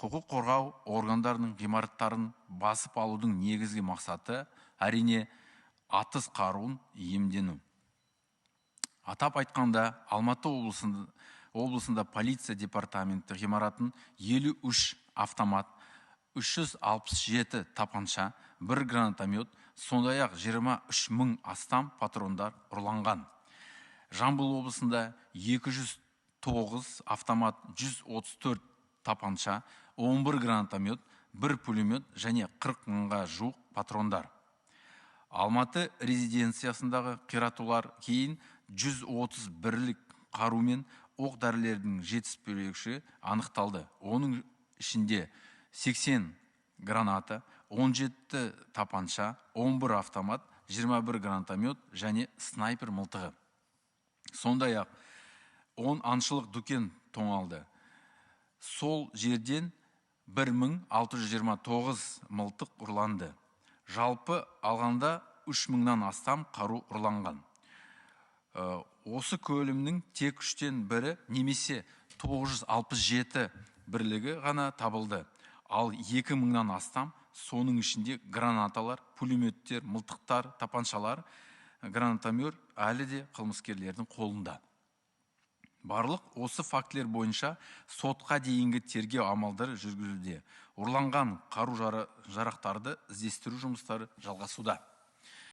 Құқық қорғау органдарының ғимараттарын басып алудың негізгі мақсаты, әрине, атыс қаруын иемдену. Атап айтқанда, Алматы облысында полиция департаменті ғимаратын 53 автомат, 367 тапанша, 1 гранатомет, сондай-ақ 23 мың астам патрондар ұрланған. Жамбыл облысында 209 автомат, 134 тапанша, 11 гранатомет, 1 пулемет және 40 мыңға жуық патрондар. Алматы резиденциясындағы қиратулар кейін 130 бірлік қару мен оқ дәрілердің жетіспеушілігі анықталды. Оның ішінде 80 граната, 17 тапанша, 11 автомат, 21 гранатомет және снайпер мылтығы. Сондай-ақ 10 аңшылық дүкен тоналды. Сол жерден 1629 мылтық ұрланды. Жалпы алғанда 3000-нан астам қару ұрланған. Осы көлемнің тек үштен бірі немесе 967 бірлігі ғана табылды. Ал 2000-нан астам, соның ішінде гранаталар, пулеметтер, мылтықтар, тапаншалар, гранатомет әлі де қылмыскерлердің қолында. Барлық осы фактілер бойынша сотқа дейінгі тергеу амалдары жүргізілуде. Ұрланған қару жарақтарды іздестіру жұмыстары жалғасуда.